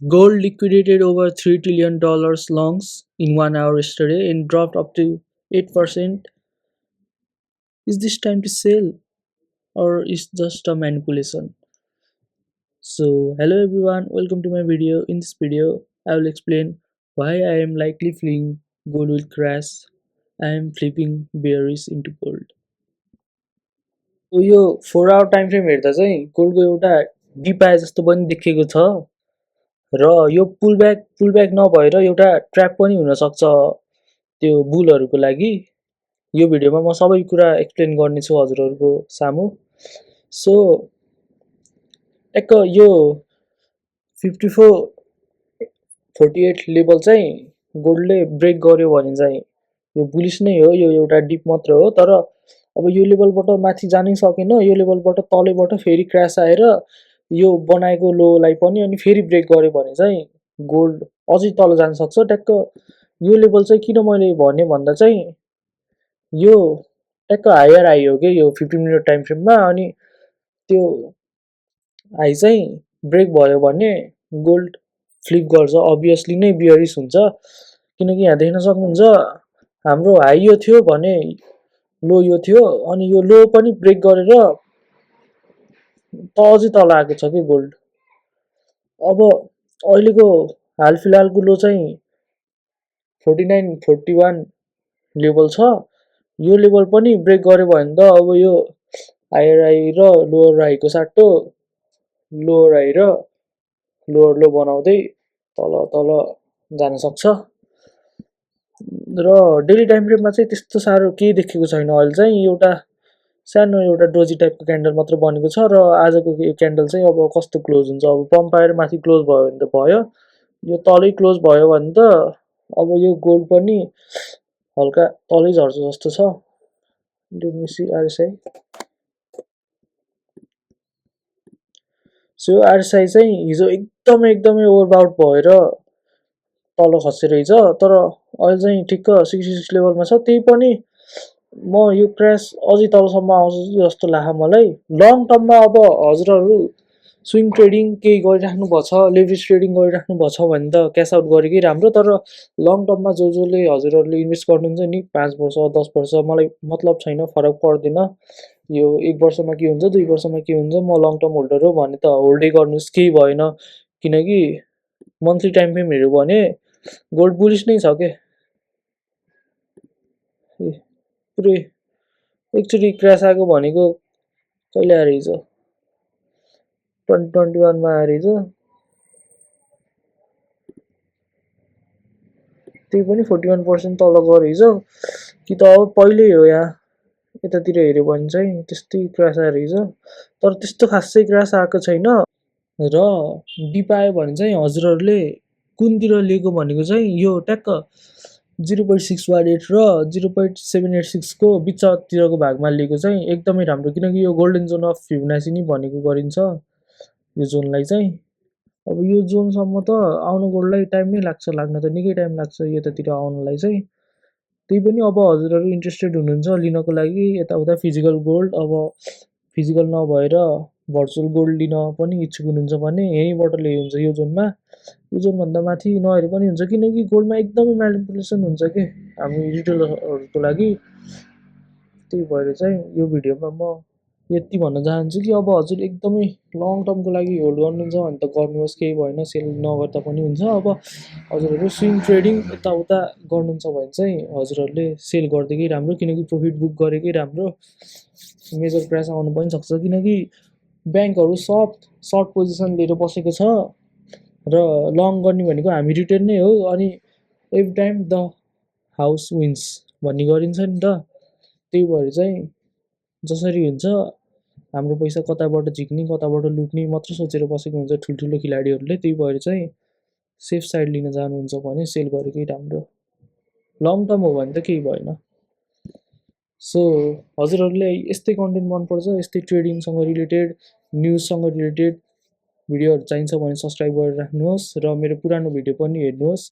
Gold liquidated over $3 trillion longs in 1 hour yesterday and dropped up to 8%. Is this time to sell or is just a manipulation? So, hello everyone, welcome to my video. In this video, I will explain why I am likely feeling gold will crash. I am flipping bearish into gold. So, यो 4 our time frame हेर्दा चाहिँ गोल्डको एउटा deep आए जस्तो पनि देखिएको छ र यो पुलब्याक नभएर एउटा ट्र्याप पनि हुन सक्छ त्यो बुलहरूको लागि। यो भिडियोमा म सबै कुरा एक्सप्लेन गर्नेछु हजुरहरूको सामु। सो टक्क यो 5448 लेभल चाहिँ गोल्डले ब्रेक गर्यो भने चाहिँ यो बुलिस नै हो, यो एउटा डिप मात्र हो। तर अब यो लेभलबाट माथि जानै सकेन, यो लेभलबाट तलैबाट फेरि क्र्यास आएर यो बनाएको लोलाई पनि अनि फेरि ब्रेक गर्यो भने चाहिँ गोल्ड अझै तल जान सक्छ। ट्याक्क यो लेभल चाहिँ किन मैले भने भन्दा चाहिँ यो ट्याक्क हायर हाई हो कि यो 15 मिनट टाइम फ्रेममा, अनि त्यो हाई चाहिँ ब्रेक भयो भने गोल्ड फ्लिप गर्छ, अभियसली नै बियरिस हुन्छ। किनकि यहाँ देख्न सक्नुहुन्छ हाम्रो हाई यो थियो भने लो यो थियो, अनि यो लो पनि ब्रेक गरेर त अझै तल आएको छ कि गोल्ड। अब अहिलेको हाल फिलहालको लो चाहिँ 4941 लेभल छ। यो लेभल पनि ब्रेक गर्यो भने त अब यो हायर हाई र लोवर हाईको साटो लोवर हाई र लोवर लो बनाउँदै तल तल जान सक्छ। र डेली टाइम फ्रेममा चाहिँ त्यस्तो साह्रो केही देखेको छैन। अहिले चाहिँ एउटा सानो एउटा डोजी टाइपको क्यान्डल मात्र बनेको छ र आजको यो क्यान्डल चाहिँ अब कस्तो क्लोज हुन्छ। अब पम्प आएर माथि क्लोज भयो भने त भयो, यो तलै क्लोज भयो भने त अब यो गोल्ड पनि हल्का तलै झर्छ जस्तो छ। सो आरएसआई चाहिँ हिजो एकदमै ओभरबाउट भएर तल खसेर रहेछ, तर अहिले चाहिँ ठिक्क 66 लेभलमा छ। त्यही पनि म यो क्र्यास अझै तलसम्म आउँछ जस्तो लाग्छ मलाई। लङ टर्ममा अब हजुरहरू स्विङ ट्रेडिङ केही गरिराख्नु भएको छ, लेभरेज ट्रेडिङ गरिराख्नु भएको छ भने त क्यास आउट गरेकै राम्रो। तर लङ टर्ममा जसले हजुरहरूले इन्भेस्ट गर्नुहुन्छ नि 5 वर्ष 10 वर्ष मलाई मतलब छैन, फरक पर्दैन। यो 1 वर्षमा के हुन्छ 2 वर्षमा के हुन्छ, म लङ टर्म होल्डर हो भने त होल्डै गर्नुहोस्, केही भएन। किनकि मन्थली टाइम फ्रेम हेऱ्यो भने गोल्ड बुलिस नै छ के। पुरै एकचोटि क्र्यास आएको भनेको कहिले आएर हिजो 2021मा आएर हिजो, त्यही पनि 41% तल गयो हिजो। कि त अब पहिल्यै हो यहाँ यतातिर हेऱ्यो भने चाहिँ त्यस्तै क्र्यास आएर हिजो, तर त्यस्तो खासै क्र्यास आएको छैन। र डिप आयो भने चाहिँ हजुरहरूले कुनतिर लिएको भनेको चाहिँ यो ट्याक्क 0.618 र 0.786को बिचतिरको भागमा लिएको चाहिँ एकदमै राम्रो। किनकि यो गोल्डन जोन अफ फिबोनाची नि भनेको गरिन्छ यो जोनलाई चाहिँ। अब यो जोनसम्म त आउनु गोल्डलाई टाइम नै लाग्छ, लाग्न त निकै टाइम लाग्छ यतातिर आउनलाई चाहिँ। त्यही पनि अब हजुरहरू इन्ट्रेस्टेड हुनुहुन्छ लिनको लागि यताउता फिजिकल गोल्ड, अब फिजिकल नभएर भर्चुअल गोल्ड लिन पनि इच्छुक हुनुहुन्छ भने यहीँबाट ल्याइ हुन्छ यो जोनमा। यो जोनभन्दा माथि नहेरे पनि हुन्छ, किनकि गोल्डमा एकदमै म्यानिपुलेसन हुन्छ कि हामी रिटेलरहरूको लागि। त्यही भएर चाहिँ यो भिडियोमा म यति भन्न चाहन्छु कि अब हजुर एकदमै लङ टर्मको लागि होल्ड गर्नुहुन्छ भने त गर्नुहोस्, केही भएन, सेल नगर्दा पनि हुन्छ। अब हजुरहरू स्विङ ट्रेडिङ यताउता गर्नुहुन्छ भने चाहिँ हजुरहरूले सेल गरिदिएकै राम्रो, किनकि प्रफिट बुक गरेकै राम्रो। मेजर क्रास आउनु पनि सक्छ, किनकि ब्याङ्कहरू सब सर्ट पोजिसन लिएर बसेको छ र लङ गर्ने भनेको हामी रिटेल नै हो। अनि every time the house wins भन्ने गरिन्छ नि त। त्यही भएर चाहिँ जसरी हुन्छ हाम्रो पैसा कताबाट झिक्ने कताबाट लुट्ने मात्र सोचेर बसेको हुन्छ ठुल्ठुलो खेलाडीहरूले। त्यही भएर चाहिँ सेफ साइड लिन जानुहुन्छ भने सेल गरेकै राम्रो। लङ टर्म हो भने त केही भएन। सो हजुरहरूले यस्तै कन्टेन्ट मनपर्छ, यस्तै ट्रेडिङसँग रिलेटेड न्युजसँग रिलेटेड भिडियोहरू चाहिन्छ भने सब्सक्राइब गरेर राख्नुहोस् र मेरो पुरानो भिडियो पनि हेर्नुहोस्।